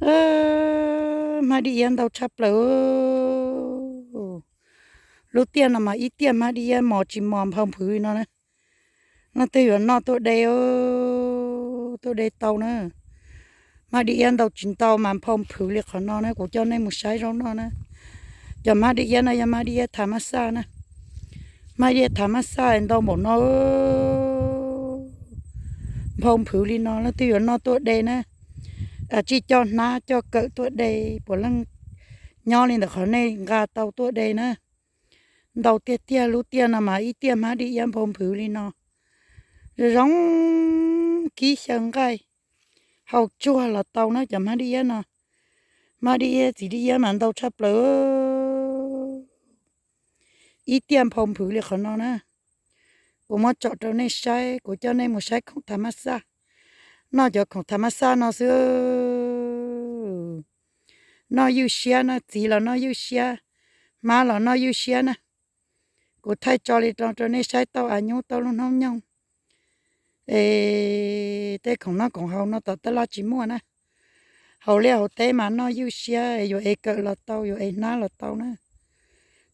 Hmab dib iab ntau tshaj plaws. Lub tiaj no mas ib tiaj hmab dib iab mos tsis mos nphau nphwv li no na. Leej twg yuav noj tuaj de, tuaj de tau na. Hmab dib iab ntau tsis ntau mas nphau nphwv li qhov no na, kuv coj nej mus saib zaub noj na. Cov hmab dib iab no yog hmab dib iab thav mab xaj na. Hmab dib iab thav mab xaj ntau npaum no, nphau nphwv li no, leej twg yuav noj tuaj de na. Tsij coj hnab coj kawm tuaj de, puav leej nyob li ntawm qhov nej nqa tau tuaj de na. Ntau tiag tiag, lub tiaj no mas ib tiaj hmab dib iab nphau nphwv li no. Zoo zoo kib xyaw nqaij hau tsuag los tau na cov hmab dib iab no. Hmab dib iab txiv dib iab mas ntau tshaj plaws. Ib tiaj nphau nphwv li qhov no na. Kuv muab tsom rau nej saib, kuv coj nej mus saib khoom thav mab xaj. Noj cov khoom thav mab xaj no xwb. Noj ywj siab na, txiv los noj ywj siab, hmab los noj ywj siab na. Kuv thaij tso li no rau nej saib tau av nyub tau lub hnub nyoog. Es tej khoom noj khoom haus no tom tab laj tsis muaj na. Hauv liaj hauv teb mas noj ywj siab, yuav ev kawm los tau, yuav ev hnab los tau na.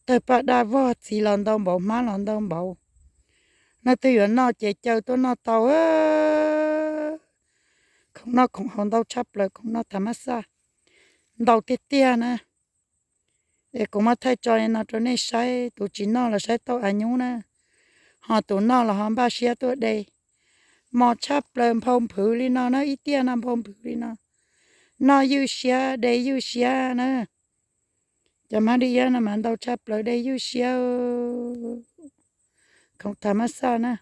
Tawg paj daj vog, txiv los ntau npaum, hmab los ntau npaum. Leej twg yuav noj ces caw tuaj noj tau. Khoom noj khoom haus ntau tshaj plaws, khoom noj thav mab xaj ntau tiag tiag na. Es kuv muab thaij tso li no rau nej saib, tus tsis noj los saib tau av nyub na, ho tus noj los ho npaj siab tuaj de. Mos tshaj plaws nphau nphwv li no na, ib tiaj no nphau nphwv li no. Noj ywj siab, de ywj siab na. Cov hmab dib iab no mas ntau tshaj plaws, de ywj siab. Khoom thav mab xaj na.